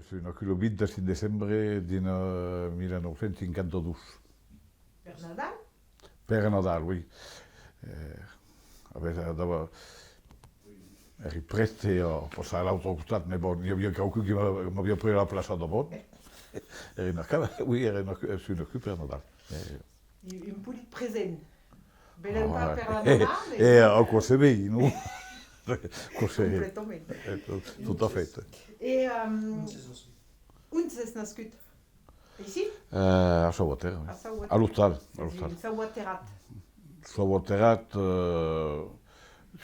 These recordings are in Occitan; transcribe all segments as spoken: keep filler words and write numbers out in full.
Soi nascut lo vint-e-cinc decembre de mil nòu cents cinquanta-dos. Per Nadal? Per Nadal, oui. Eh, avètz, eh, èri prèste a passar a l'autre costat, mès bon, i aviá qualqu'un que m'a-, m'aviá pres la plaça davant. Èri nascut, oui, èri nascut, soi nascut per Nadal. Eh. Un, un polit present. Belèu pas per la mamà, mès... Eh, aquò se vei, non? Aquò se vei. Completament. Eh, tot, tot a fait. E, ehm, ont sètz nascut? Aicí? Eh, a Sauvatèrra, oui. A Sauvatèrra. A l'ostal, a l'ostal. Sauvaterrat. Sauvaterrat, eh,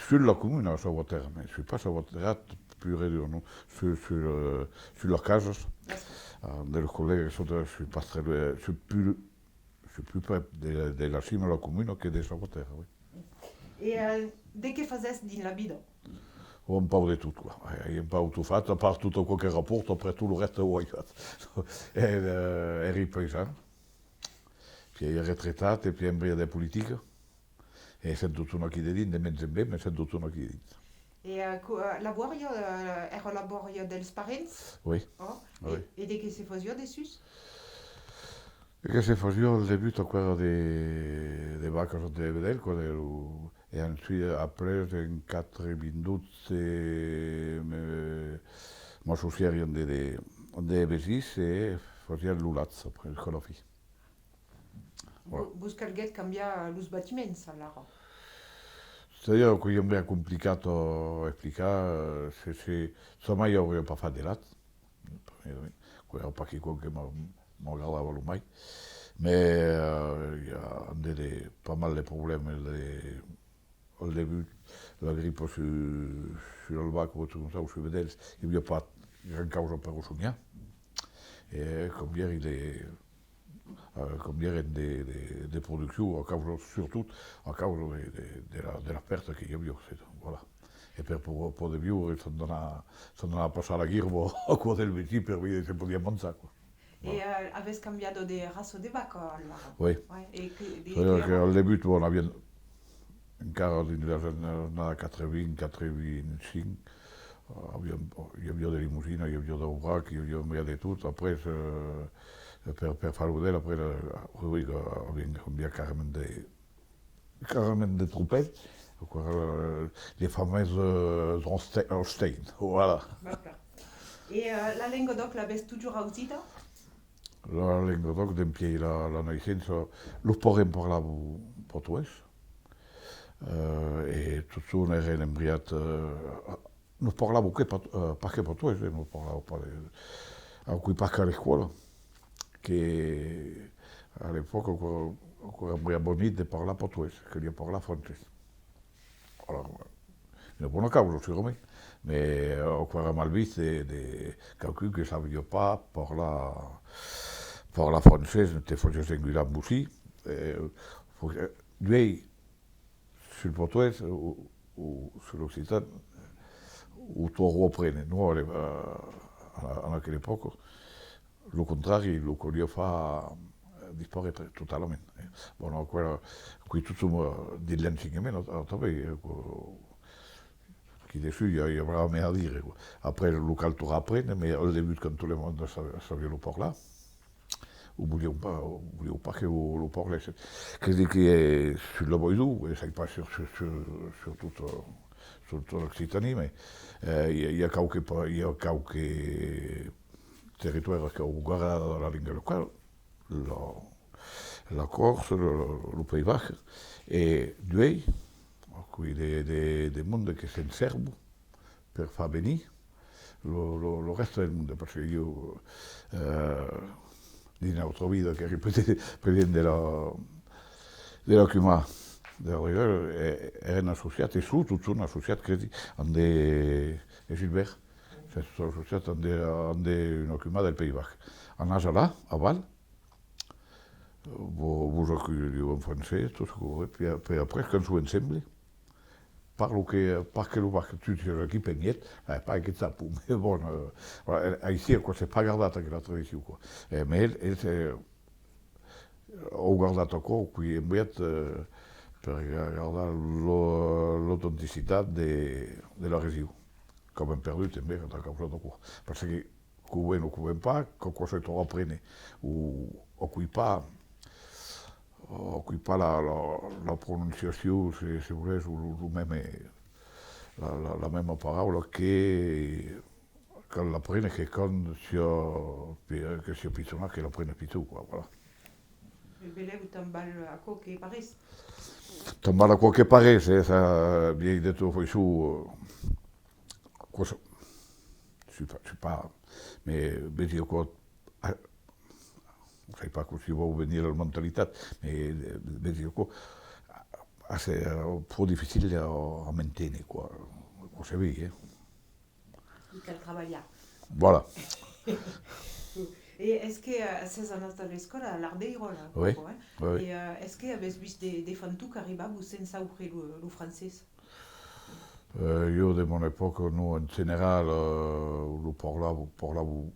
sus la comuna, a Sauvatèrra, mès soi pas sauvaterrat pur e dur, non? Sus, sus, eh, sus las casas. D'accord. Eh, de los collègas, soi, soi pas très loin, soi plus Soi plus prèp de, de la cima de la comuna que de Sauvatèrra, oui. E, eh, de qué fasètz dins la vida? Oh, un pauc de tot, quoi. Ai, ai un pauc tot fach, a part tot aquò que rapòrta, après tot lo rèsta o ai fach. E, eh, èri paisan, pièi retretat, e pièi embriat de politica. E sèm totun aquí dedins, de mens en mens, mès sèm totun aquí dedins. E, eh, co-, eh, la bòria, eh, èra la bòria dels parents? Oui. Oh, e, oui. E de qué se fasiá dessús? E que se fasiá al debut aquò de, de vacas de vedèl, quoi, de lo, e ensuite, après, en quatre-vingt-dotze, me, m'associèri amb de, de, amb de vesins e fasiam lo lach, après, jusqu'à la fin. Voilà. Vo-, vos calguèt cambiar los bastiments, alara? C'est-à-dire que es ben complicat a explicar, eh, se, se, jamai auriá pas fach de lach. Aquò èra pas quicòm que m'a-, m'agradava lo mai. Mès, eh, i a de, de, pas mal de problèmas de, al debut, la gripa sus, sus las vacas, o tot çò, sus vedèls, i aviá pas grand causa per o sonhar. E cambièri de, eh, cambièrem de, de, de produccion, a causa, surtot a causa de, de, de la, de la pèrta que i aviá, c'est tout, voilà. E per po-, poder viure, s'an d'anar, s'an d'anar passar la guirba a cò del vesin per veire se podiam manjar, quoi. E, voilà. Eh, avètz cambiat de raça de vaca, alara? Oui. Ouais, e que, de, c'est-à-dire que al debut, bon, aviam, encara dins las annadas quatre-vints, quatre-vints-cinc, eh, aviam, i aviá de limousinas, i aviá d'aubracs, i aviá un briat de tot. Après, eh, per, per far lo vedèl, après, eh, oui, oui, aviam cambiat carrament de, carrament de tropèl, aquò èra, eh, les fameuses, eh, Holste-, Holstein, voilà. D'accord. E, eh, la lenga d'òc l'avètz totjorn ausida? La lenga d'òc, dempièi la, la naissença, los parents parlavan patoès, eh, e totjorn èrem embriats, eh, nos parlavan que pat-, eh, pas que patoès, eh, nos parlavan pas de, aquò's pas qu'a l'escòla, que a l'epòca, aquò, aquò èra embriat bonit de parlar patoès, caliá parlar francés. Voilà. Una bona causa, segurament, mès, eh, aquò èra mal vist de, de qualqu'un que sabiá pas parlar, parlar francés, te fasiás engular aussi. Eh, fo-, eh, duèi, sul patoès o, o sul occitan, o torró aprene, non? A, a, en aquela epòca. Lo contrari, lo caliá far, eh, disparéisser totalament, eh. Bon, aquò èra, aquí totjorn, eh, dins l'ensenhament, eh, tanben, eh, aquò, aquí dessús, i a, i a bravament a dire, quoi. Après, lo cal tornar aprene, mès al debut, quand tot le monde sa-, sabiá lo parlar, o volián pas, o volián pas que lo, lo parlèsse. Cresi que, eh, sus la Vall d'Aran, e sai pas sur, sur, sur, sur tot, eh, sur tot l'Occitanie, mès, eh, i a, i a qualque pa-, i a qualque territoire qu'an gardat la lenga locala, la, la Còrse, lo, lo, lo País Bas, e duèi, aquí de, de, de monde que se'n sèrvon per far venir lo, lo, lo rèsta del monde, parce que ieu, eh, dins l'autra vida qu'èri president, president de la, de la Cuma de la Rieira, e, èrem associats, e soi totjorn associat, cresi, amb de, de Gilbert. Soi associat amb de, amb de, una Cuma del País Bas. Anatz alà, aval, vo-, vos aculhirián en francés, tot çò que volètz, puèi, puèi après, quand son ensemble, parlan que, pas que lo basc, tu, tu, aquí penhèt, eh, pas que Japon, mès bon, eh, voilà, aicí, aquò, s'es pas gardat, aquela tradicion, quoi. Eh, mès el, el, eh, an gardat aquò, qu'an enviat, eh, per ga-, gardar lo, l'autenticitat de, de la region. Qu'avèm perdut, tanben, a causa d'aquò. Parce que, conven o conven pas, quauquas se tròba a prene o, o qu'i pas, o qu'i pas la, la, la prononciacion, se, se volètz, o lo, lo meme, la, la, la mema paraula que cal l'aprene que quand siá, que siá pichonat, que l'aprene pichon, quoi, voilà. E belèu tant val aquò que parés. Tant val aquò que parés, eh, ça, vieille de tot faiçon, euh, quoi, ça, je sais pas, je sais pas, mais vesi aquò, ah, sai pas cossí vau venir la mentalitat, mais, eh, vesi aquò, ah, c'est, euh, pro dificile a, a manténer, quoi, aquò se vei, eh. I cal trabalhar. Voilà. E es que, eh, sès anat a l'escòla a l'Ardeiròla, Oui, aquò, eh? oui, oui. E, eh, es que avètz vist de, d'enfantons qu'arribavan sens saupre lo, lo francés? Eh, jo, de mon epòca, non, en general, eh, lo parlavan, parlavan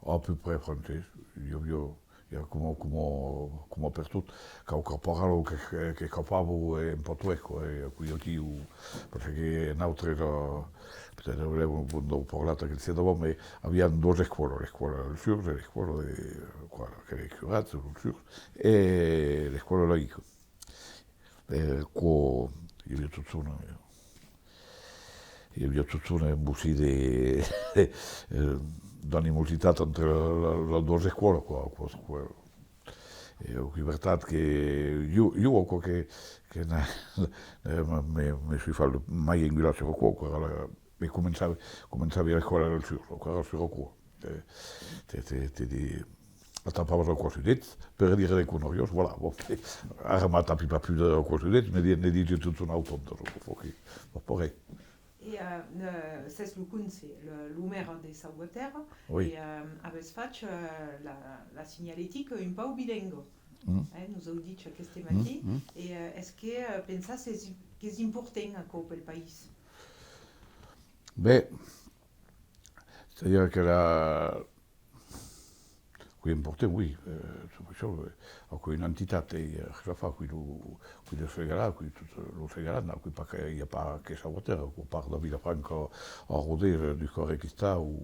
à peu près francés. I aviá, i a coma, coma, coma pertot, quauquas paraulas que, que, que capavan en patoès, quoi, e aquò aquí, o, parce que nautres, eh, peut-être, avèm un pauc parlat aquel ser davant, mais aviam doas escòlas, l'escòla dels Surs e l'escòla de, quoi, que les curats, los Surs, e l'escòla laïca. Eh, quò, i aviá totjorn, eh, i aviá totjorn un bocin de, eh, d'animositat entre la, la, las doas escòlas, quoi, quoi, quoi. E es vertat que jo, jo, aquò que, que na-, eh, me, me, me soi fach mai engular sur aquò, quoi, la, e començavi, començavi a l'escòla del Surs, aquò èra sur aquò. Te, te, te, te di, atapavas aquò sus dets per dire de conariás, voilà, bon, ara m'atapi pas pus d'aquò sus dets, me di-, ne disi tot un autant, donc, faut que, pas pareil. E, eh, eh, sès lo conse, lo, lo maire de Sauvatèrra, Oui. e, eh, avètz fach, eh, la, la signaletica un pauc bilenga. Mm. Eh, nos au dich aqueste Mm, matin. mm. E, eh, es que, eh, pensas es, qu'es important aquò pel país? Ben, c'est-à-dire que la, qu'es important, oui, eh, sur això, eh, aquò es una entitat, e, eh, res a far, aquí lo, aquí lo Segalar, aquí tot lo Segalar, non, aquí pas que, i a pas que Sauvatèrra, aquò part de Vilafranca a Rodés, eh, jusqu'a Requistar, o,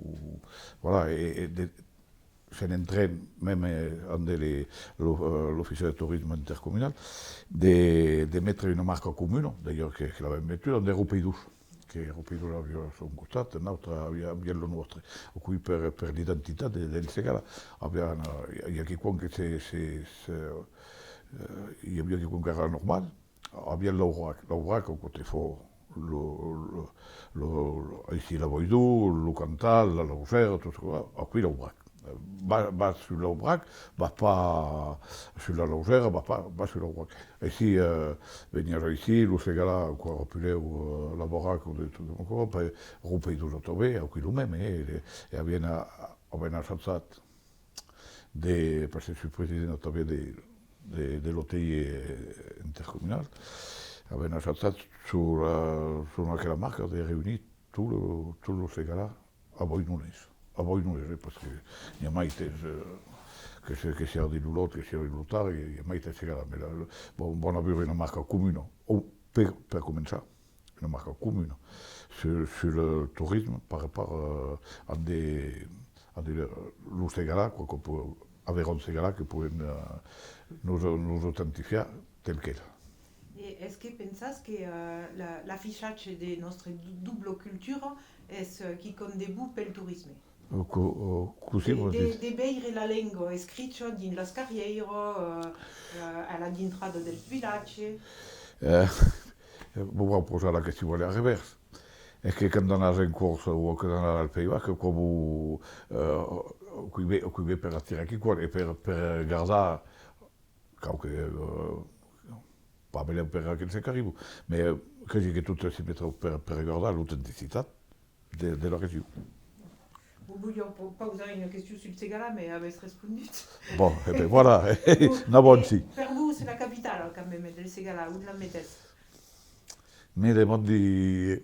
voilà, e, e de, se n'entrem, meme, eh, amb le, lo, eh, l'oficina de torisme intercomunal, de, de metre una marca comuna, d'ailleurs que, que l'avèm metuda, amb de Ropeidós, que Ropeidós aviá son costat, nautres aviam, aviam lo nòstre. Aquò per, per l'identitat de, del Segalar. Aviam, eh, i a, i a quicòm que se, se, se, eh, i aviá quicòm qu'èra normal, Aviam l'Aubrac, l'Aubrac, aquò te fa lo, lo, lo, lo, aicí la Voidor, lo Cantal, la Lausèra, tot çò que va, aquí l'Aubrac. Vas, vas sus l'Aubrac, vas pas sus la Lausèra, vas pas, vas sus l'Aubrac. Aicí, eh, veniás aicí, lo Segalar, aquò èra puslèu, eh, la Barraca de tot aquò, per Ropeidós tanben, aquí lo meme, eh, e, e aviam a, aviam assajat de, parce que soi president tanben de, de, de l'O T I intercomunal, avèm assajat sus la, sus aquela marca de reunir tot lo, tot lo Segalar a Boinonés. A Boinonés, eh, parce que n'i a maites, eh, que se, que siá dins l'Olot, que siá dins lo Tarn, i a maites Segalar, mès la, la, bon, bon aver una marca comuna, o per, per començar, una marca comuna sul, sul torisme per rapòrt, eh, amb de, amb de, lo Segalar, quoi, que po-, Avairon Segalar, que podèm, eh, nos, nos autentifiar tel quel. E es que pensas que, eh, la, l'afichatge de nòstra do-, dobla cultura es, eh, quicòm de bon pel torisme? O co-, o cossí vos ditz? De, de, de veire la lenga escricha dins las carrièiras, eh, eh, a la dintrada dels vilatges. Eh, vos vau posar la question a l'arrevèrs. Es que quand anatz en Còrsa o quand anatz al País Basc, aquò vos, eh, aquò i ven, aquò i ven per atirar quicòm e per, per gardar quauque, eh, pas benlèu per aquel ser qu'arriba, mès, eh, cresi que totes s'i metràn per, per gardar l'autenticitat de, de la region. Vos voliá pa-, pausar una question sul Segalar, mès avètz respondut. Bon, e ben voilà, n'avonsi. Per vos, la capitala, quand meme, del Segalar, ont la metètz? Me demandi,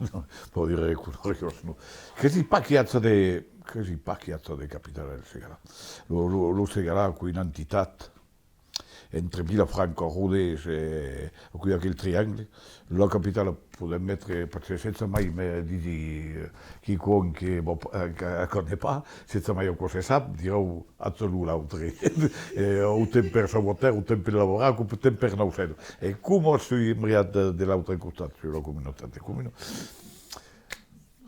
non, pòdi dire conariás, non. Cresi pas qu'i aja de, cresi pas qu'i aja de capitala del Segalar. Lo, lo, lo Segalar, aquò es una entitat, Entre Vilafranca, Rodés e aquí aquel triangle, la capitala podèm metre, parce que sètz mai me disi, eh, quicòm que, bon, eh, que, que ne pas, sètz mai aquò se sap, dirau, atz lo l'autre. E autant per Sauvatèrra, autant per Laborac, autant per Naucèla. E coma soi embriat de, de l'autre costat, sus la comunautat de comunas,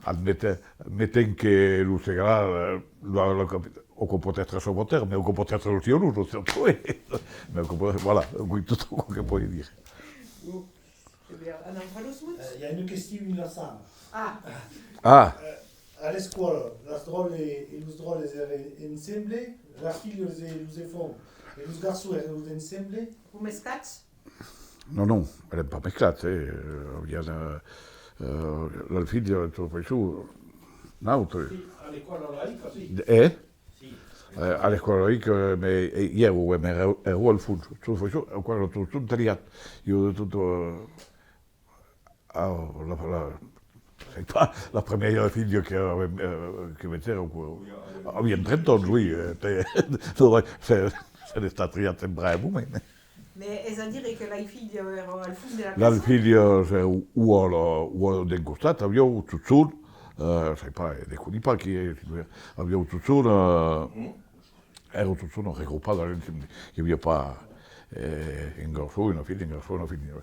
admetent, admetent que lo Segalar, eh, la, la capi-, o que pòt èstre Sauvatèrra, mas o que pòt èstre lo Siaurós, o se pòt, mas o que pòt, voilà, oui, tot aquò que pòdi dire. Bon, e ben, anam far los mots. Euh, il y a une question inlassable. Ah. Ah. Euh, à l'école, las dròlles e los dròlles èran ensemble, las filhas e los enfants e los garçons èran ensemble. O mesclats? Non, non, èrem pas mesclats, eh. Avián, eh, eh, las filhas, tot per çò, nautres. Sí, a l'escòla laïca, sí. Eh? Sí. Eh, a l'escòla laïca, eh, me, eh, i èro, eh, me èro, èro al fons, tot per çò, aquò èra tot, tot talhat. Ieu de tot, eh, ah, la, la, sai pas, la premièra filha que, eh, que metèron, aquò, avián trenta ans, oui, eh, te, se, se n'està triat en brave moment. Mès es a dire que las filhas èran al fons de la classa? Las filhas, eh, o a la, o a d'un costat, avián totjorn, eh, sai pas, eh, descobri pas qui es, avián totjorn, eh, èran totjorn regropadas ensemble. I aviá pas, eh, un garçon, una filha, un garçon, una filha.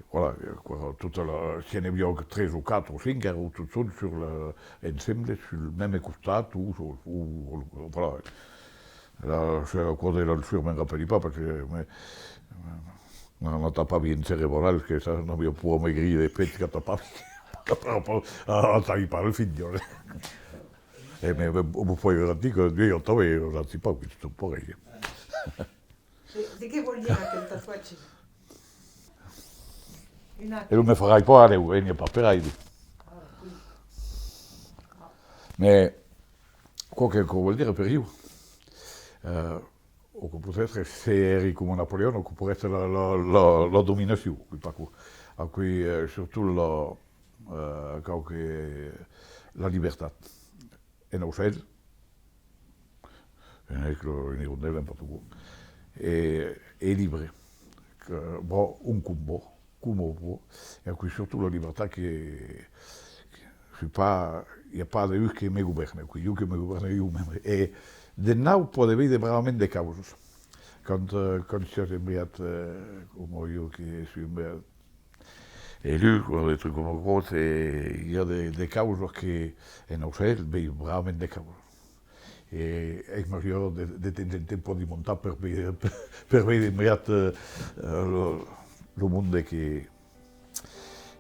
Voilà, eh, aquò èra tota la, si n'i aviá tres o quatre o cinc, èran totjorn sur le, ensemble, sul mème costat, o, o, o, voilà. La, se aquò de l'alçur, me'n rapèli pas, parce que me, me, m'atapavi en cerebrals, que ça, n'aviá pro amaigrir de pèit qu'atapavi. A, a, a, atapi pas al fitness. E me, me, vos pòdi garantir que Dieu tanben, los atapau, que tot pareil. De, de qué vòl dire aquel tatuatge? E lo me farai pas, eh, n'i a pas per aire. Mès, quò que, quò vòl dire per ieu, eh, o que pòt èstre, se èri coma Napoleon, o que pòt èstre la, la, la, la dominacion, aquí, pas aquò. Aquí, eh, surtot la, eh, quauque, la libertat. En Aucèl, en Aigle, en Hirondèla, n'importe quoi. E, e libre, que vòl un coma vòl, coma vòl, e aquí surtot la libertat que, que soi pas, i a pas de un que me govèrne, que ieu que me govèrne ieu mème. E de naut pòde veire bravament de causas. Quand, eh, quand siás embriat, eh, coma ieu que soi embriat, e lu, o de trucs coma aquò, e i a de, de causas que en Aucèl vei bravament de causas. E es melhor de, de temps en temps pòdi montar per veire, per, per veire embriat, eh, lo, lo monde que,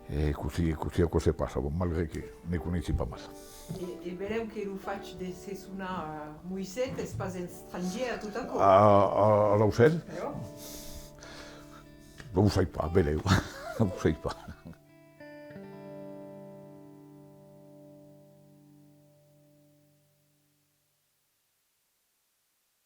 e cossí, cossí aquò se passa, bon, malgre que ne coneissi pas mal. E, e belèu que lo fach de se sonar, eh, Moisset es pas estrangièr a tot aquò. A, a, a l'Aucèl? Ò. Lo sai pas, belèu. Lo sai pas.